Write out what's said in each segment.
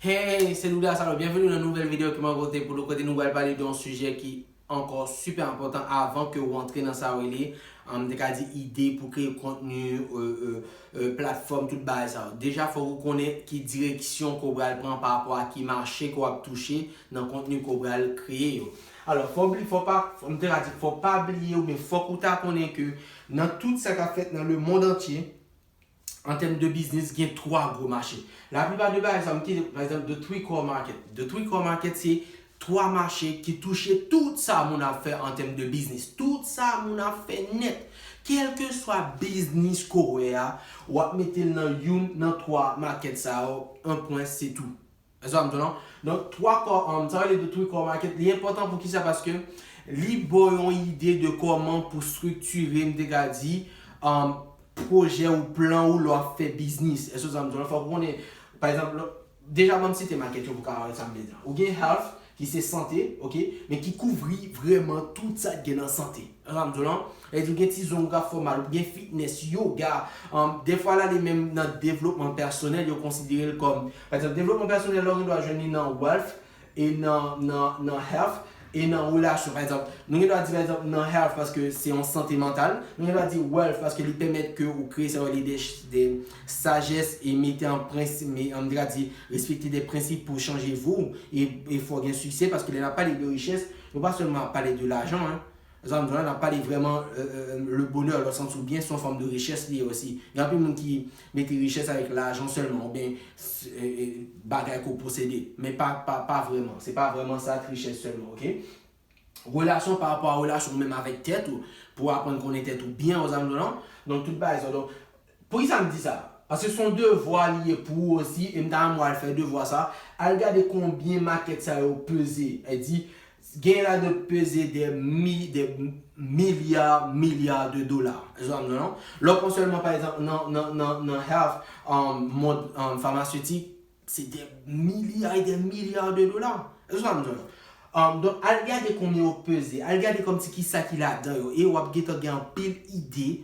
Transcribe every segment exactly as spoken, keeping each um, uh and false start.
Hey, se Louda Salon. Byenveni nan nouvèl videyo ki mwen pote pou nou, kote nou pral pale de yon sijè ki ankò sipè enpòtan avan ke w antre nan sa yo rele, um, m te ka di, ide pou kreye kontni, euh, euh, euh, platfòm, tout bagay sa yo. Deja, fòk ou konnen ki direksyon ke w pral pran pa rapò a ki mache ke w ap touche nan kontni ke w pral kreye yo. Alò, fò bli-, fò pa, m te ka di, fò pa bliye oubyen fòk ou ta konnen ke nan tout sa k ap fèt nan lemonn antye, an tèm de biznis, gen twa gwo mache. Laplipa de bagay sa yo, m kite, pa egzanp, the three core market. The three core market, se twa mache ki touche tout sa moun ap fè an tèm de biznis. Tout sa moun ap fè nèt. Kèlkeswa biznis ke w wè a, w ap mete l nan youn nan twa market sa yo, un point, c'est tout. Èske w sa m di w lan? Donk, twa kò, um, sa yo rele the three core market, li enpòtan pou kisa? Paske li ba w yon ide de kòman pou estriktire, m te ka di, um, pwojè ou plan ou lè w ap fè biznis. Èske w sa m di w lan? Fòk ou konnen, pa egzanp, lè, deja ban m site market yo pou w ka wè sa m vle di lan. Ou gen health, ki se sante, ok, men ki kouvri vrèman tout sa k gen nan sante. Èske w sa m di w lan? Sa vle di ou gen ti zong ou ka fè w mal, ou gen fitness, yoga, um, defwa l ale menm nan devlopman pèsonèl, yo konsidere l kòm, pa egzanp, devlopman pèsonèl la, ou gen dwa jwenn li nan wealth, e nan, nan, nan health, e nan relasyon. Pa egzanp, nou gen dwa di, pa egzanp, nan health, paske se yon sante mantal, nou gen dwa di wealth, paske li pèmèt ke ou kreye sa yo rele de, de sajès e mete an prensip, me, an, m te ka di, respekte de prensip pou chanje vi w, e, e fè w gen siksè, paske lè n ap pale de richès, nou pa sèlman ap pale de lajan, en. Sa m di w lan, n ap pale vrèman, euh, euh, le bonheur, le sens ou byen, se yon fòm de richès li ye osi. Gen anpil moun ki mete richès avèk lajan sèlman, oubyen, euh, euh, bagay ke w posede. Men pa, pa, pa vrèman. Se pa vrèman sa k richès sèlman, ok? Relasyon pa rapò a relasyon ou menm avèk tèt ou, pou w aprann konnen tèt ou byen, ou sa m di w lan. Donk, tout bagay sa. Donk, poukisa m di sa? Paske se yon devwa li ye pou ou osi, e m ta renmen w al fè devwa sa. Al gade konbyen market sa yo peze. E di, gen ladan peze de mi-, de milya, milya de dola. Èske w sa m di w lan? Lè w pran sèlman, pa egzanp, nan, nan, nan, nan health, um, mond, um, famasitik, se de milya e de milya de dola. Èske w sa m di w lan? Um, donk, al gade konbyen yo peze, al gade kòmsi kisa ki ladan yo, e w ap gentan gen anpil ide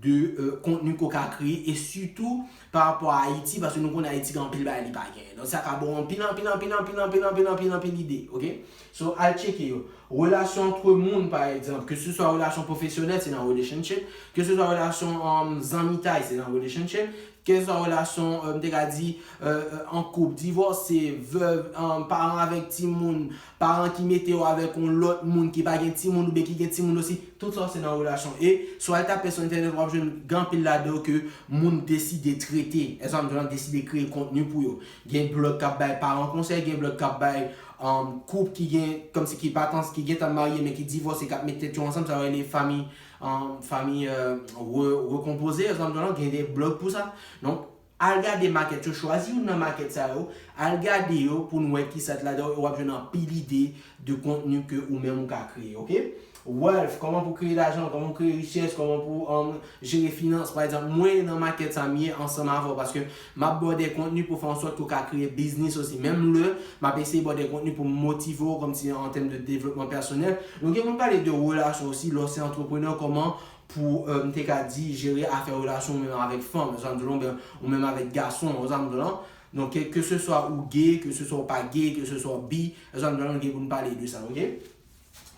de, euh, kontni ke w ka kreye, e sitou pa rapò a Ayiti, paske nou konnen Ayiti gen anpil bagay li pa genyen. Donk, sa ka ba w anpil, anpil, anpil ide, ok? So, al tcheke yo. Relasyon antre moun, pa egzanp, ke se swa relasyon pwofesyonèl, se nan relationship, ke se swa relasyon, um, zanmitay, se nan relationship, ke se swa relasyon, euh, m te ka di, euh, euh, an koup, divòse, vèv, um, paran avèk timoun, paran ki mete yo avèk yon lòt moun ki pa gen timoun oubyen ki gen timoun osi, tout sa se nan relasyon. E si w al tape sou entènèt, w ap jwenn gen anpil ladan yo ke moun deside trete. Èske w sa m di w lan? Deside kreye kontni pou yo. Gen blòg k ap bay paran konsèy, gen blòg k ap bay, um, koup ki gen, kòmsi ki pa t ans-, ki gentan marye men ki divòse, k ap met tèt yo ansanm, sa yo rele fanmi, um, fanmi, euh, re-, rekonpoze, èske w sa m di w lan? Gen de blòg pou sa. Donk, al gade market yo, chwazi youn nan market sa yo, al gade yo pou n wè kisa k ladan yo, e w ap jwenn anpil ide de kontni ke ou menm ou ka kreye, ok? Wealth, kòman pou kreye lajan, kòman pou kreye richès, kòman pou, um, jere finans. Pa egzanp, mwen nan market sa m ye ansanm avè w, paske m ap ba w de kontni pou fè an sòt ke w ka kreye biznis osi. Menm lè m ap eseye ba w de kontni pou motive w, kòmsi an tèm de devlopman pèsonèl. Nou gen pou n pale de relasyon osi, lè w se antreprenè, kòman pou, euh, m te ka di, jere afè relasyon ou menm avèk fanm, èske w sa m di w lan, oubyen ou menm avèk gason, èske w sa m di w lan. Donk, ke, ke se swa ou gay, ke se swa ou pa gay, ke se swa ou bi, èske w sa m di w lan, nou gen pou n pale de sa, ok?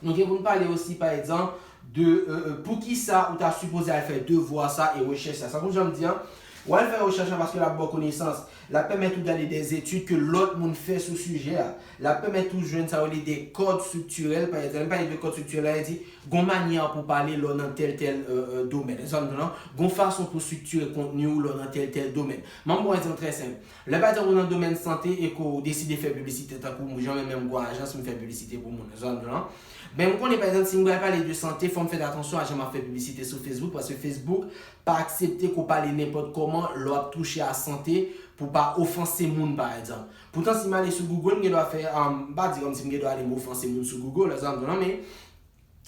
Nou gen pou n pale osi, pa egzanp, de, euh, euh, poukisa ou ta sipoze al fè devwa sa e rechèch sa. Sa konn jan m di an, w al fè rechèch la paske l ap ba w konesans. L ap pèmèt ou gade de etid ke lòt moun fè sou sijè a. L ap pèmèt ou jwenn sa yo rele de kòd estriktirèl. Pa egzanp, lè m pale de kòd estriktirèl la, e di, gon manyè pou pale lè w nan tèl, tèl, euh, euh, domèn. Èske w sa m di w lan? Gon fason pou estriktire kontni w lè w nan tèl, tèl domèn. M ap ba w egzanp trè senp. Lè, pa egzanp, ou nan domèn sante e ke w deside fè piblisite, tankou mwen, jan mwen menm gwo ajans, m fè piblisite pou moun, èske w sa m di w lan? Men m konnen, pa egzanp, si m pral pale de sante, fò m fè atansyon a jan m ap fè piblisite sou Facebook, paske Facebook pa aksepte ke w pale nenpòt kòman lè w ap touche a sante pou pa ofanse moun, pa egzanp. Poutan, si m ale sou Google, m gen dwa fè, um, m pa di kòmsi m gen dwa ale m ofanse moun sou Google, èske w sa m di w lan, men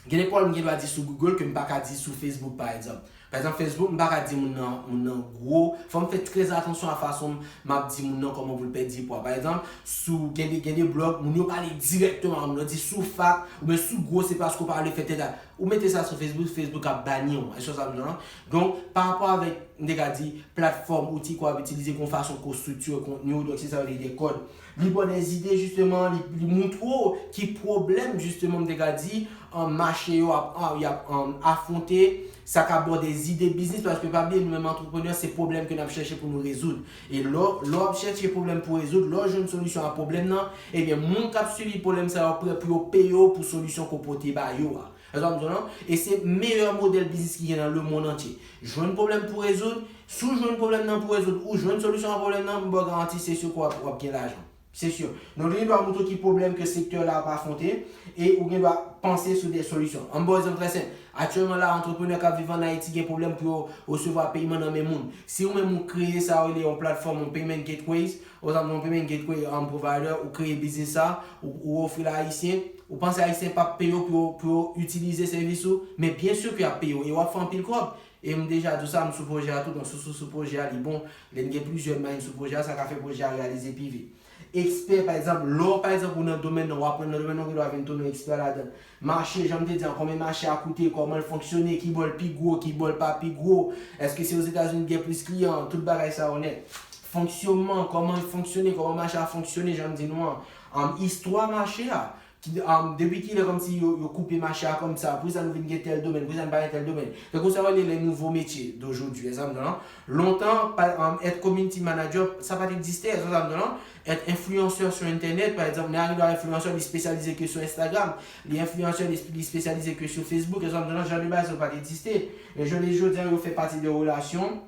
gen de pawòl m gen dwa di sou Google ke m pa ka di sou Facebook, pa egzanp. Pa egzanp, Facebook, m pa ka di moun nan, moun nan gwo. Fò m fè trè atansyon a fason m ap di moun nan kòman pou l pèdi pwa. Pa egzanp, sou, gen de, gen de blòg, moun yo pale dirèkteman a moun nan, di si w fat oubyen si w gwo, se paske w pa vle fè tèl bagay. Ou mete sa sou Facebook, Facebook ap bani w. Èske w sa m di w lan? Donk, pa rapò avèk, m te ka di, platfòm, outi ke w ap itilize kon fason ke w estrikti kontni w, donk se sa yo rele de kòd. Li ba w de ide, jisteman, li, li montre w ki pwoblèm, jisteman, m te ka di, an, mache yo ap, an, y ap, an, afwonte, sa ka ba w de ide biznis, paske pa bliye, nou menm antreprenè, se pwoblèm ke n ap chèche pou nou rezoud. E lè, lè w ap chèche pwoblèm pou rezoud, lè w jwenn solisyon a pwoblèm nan, ebyen, moun k ap sibi pwoblèm sa yo prè pou yo peye w pou solisyon ke w pote ba yo a. Èske w sa m di w lan? E se meyè modèl biznis ki gen nan lemonn antye. Jwenn pwoblèm pou rezoud, si w jwenn pwoblèm nan pou rezoud, ou jwenn solisyon a pwoblèm nan, m ba w garanti, se si ke w ap, w ap gen lajan. Se si. Donk, li gen dwa montre w ki pwoblèm ke sektè la ap afwonte e ou gen dwa panse sou de solisyon. An m ba w egzanp trè senp. Aktyèlman la, antreprenè k ap viv ann Ayiti gen pwoblèm pou yo resevwa peyman nan men moun. Si ou menm ou kreye sa yo rele yon platfòm, yon payment gateways, ou sa m di w lan, yon payment gateway, um, provider, ou kreye biznis sa, ou, ou ofri l a Ayisyen, ou panse Ayisyen p ap peye w pou yo, pou yo itilize sèvis ou, men byen si ke y ap peye w e w ap fè anpil kòb. E m deja di w sa, m sou pwojè a tou, donk si w sou, sou pwojè a, li bon. Lè n gen plizyè mind sou pwojè a, sa ka fè pwojè a reyalize pi vit. Ekspè, pa egzanp, lè w, pa egzanp, ou nan domèn nan, w aprann nan domèn nan, ou gen dwa vin tounen ekspè ladan l. Mache, jan m te di an, konbyen mache a koute, kòman l fonksyone, ki bò l pi gwo, ki bò l pa pi gwo, èske se Ozetazini ki gen plis kliyan, tout bagay sa yo nèt. Fonksyònman, kòman l fonksyone, kòman mache a fonksyone, jan m di nou an. An, istwa mache a, ki, um, depi kilè kòmsi yo, yo koupe mache a kòmsa, poukisa nou vin gen tèl domèn, poukisa nou pa gen tèl domèn. Tankou sa yo rele les nouveaux métiers d'aujourd'hui, èske w sa m di w lan? Lontan, pa, um, être community manager, sa pa t egziste, èske w sa m di w lan? Être influenceur sur internet, pa egzanp, nèg la rive a influenceur, li espesyalize ke sou Instagram, li influenceur, li, li espesyalize ke sou Facebook, èske w sa m di w lan? Jan de bagay sa yo pa t egziste. Men jodi, jodi a, yo fè pati de relasyon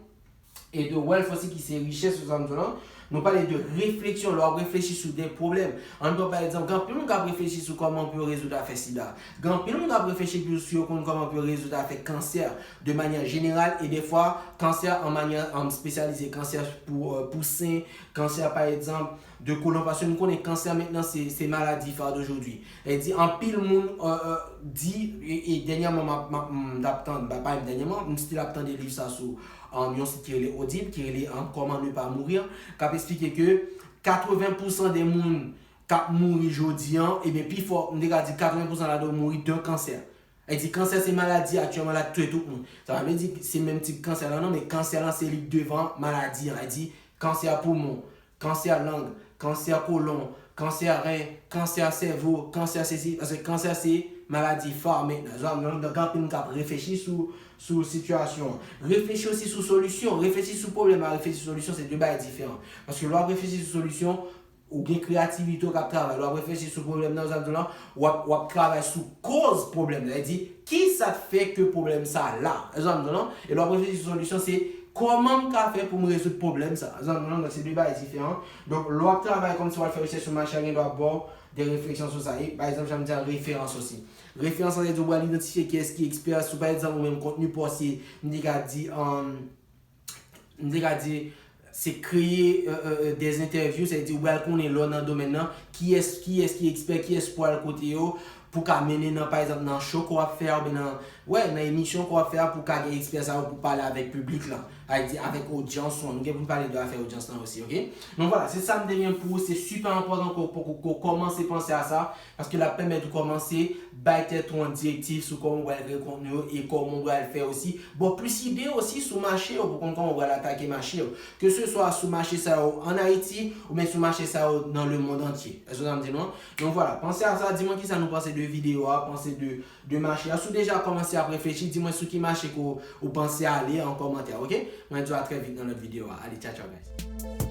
e de wealth osi ki se richès, èske w sa m di w lan? Nou pale de refleksyon, lè w ap reflechi sou de pwoblèm. Ann pran pa egzanp, gen anpil moun k ap reflechi sou kòman pou yo rezoud afè sida. Gen anpil moun k ap reflechi pou, si yo konn kòman pou yo rezoud afè kansè de manyè jeneral e defwa kansè an manyè, an espesyalize, kansè pou, euh, pou sen, kansè pa egzanp de kolon, paske nou konnen kansè mentnan se, se maladi far d'aujourd'hui. E di anpil moun, euh, euh, di, e, e dènyèman m ap, m ap, m t ap tann, ba, pa menm dènyèman, m still ap tande liv sa sou, um, yon sit ki rele Audible, ki rele, um, Comment ne pas mourir, k ap eksplike ke katreven pousan de moun k ap mouri jodi an, ebyen, pi fò, m te ka di katreven pousan ladan yo mouri de kansè. E di kansè se maladi aktyèlman la k touye tout moun. Sa pa vle di se menm tip kansè lan non, men kansè lan se li k devan maladi an. E di kansè poumon, kansè lang, kansè kolon, kansè ren, kansè sèvo, kansè sesi, paske kansè se maladi far mentnan. Zòt ap nan, donk anpil moun k ap reflechi sou, sou sitiyasyon an. Reflechi osi sou solisyon, reflechi sou pwoblèm ak reflechi sou solisyon se de bagay diferan. Paske lè w ap reflechi sou solisyon, ou gen kreyativite w k ap travay. Lè w ap reflechi sou pwoblèm nan, zòt ap di w lan, w ap, w ap travay sou koz pwoblèm nan. Sa vle di, kisa k fè ke pwoblèm sa la? Zòt ap di w lan, e lè w ap reflechi sou solisyon, se kòman m ka fè pou m rezoud pwoblèm sa? Zòt ap di w lan, donk se de bagay diferan. Donk, lè w ap travay kòmsi w al fè rechèch sou mache a, gen dwa ba w de refleksyon sou sa. E, pa egzanp, jan m di an, referans osi. Referans, sa vle di w pral idantifye kiyès ki ekspè sou, pa egzanp, ou menm kontni pòs, m te ka di, um, m te ka di, se kreye, euh, euh, euh, des interviews, sa vle di ou pral konnen lè w nan domèn nan, kiyès, kiyès ki ekspè, kiyès pou al kote yo, pou ka mennen nan, pa egzanp, nan show ke w ap fè a, oubyen nan, wè, nan emisyon ke w ap fè a, pou ka gen ekspè sa yo pou pale avèk piblik lan, sa vle di avèk odyans ou an. Nou gen pou n pale de afè odyans lan osi, oke? Donk vwala, se sa m te gen pou ou, se sipè enpòtan ke w, ke w, ke w kòmanse panse a sa, paske l ap pèmèt ou kòmanse bay tèt ou an direktiv sou kòman w pral kreye kontni yo e kòman w pral fè osi. Bon, plis ide osi sou mache yo, pou konn kòman w pral atake mache yo. Ke se swa sou mache sa yo ann Ayiti, oubyen sou mache sa yo nan lemonn antye. Èske w sa m di nou an? Donk vwala, panse a sa, di mwen kisa nou panse de videyo a, panse de, de mache a. Si w deja kòmanse ap reflechi, di mwen sou ki mache ke w, ou panse ale an kòmantè, oke? Mwen di w a trè vit nan lòt videyo a. Ale, tchao, tchao, guys.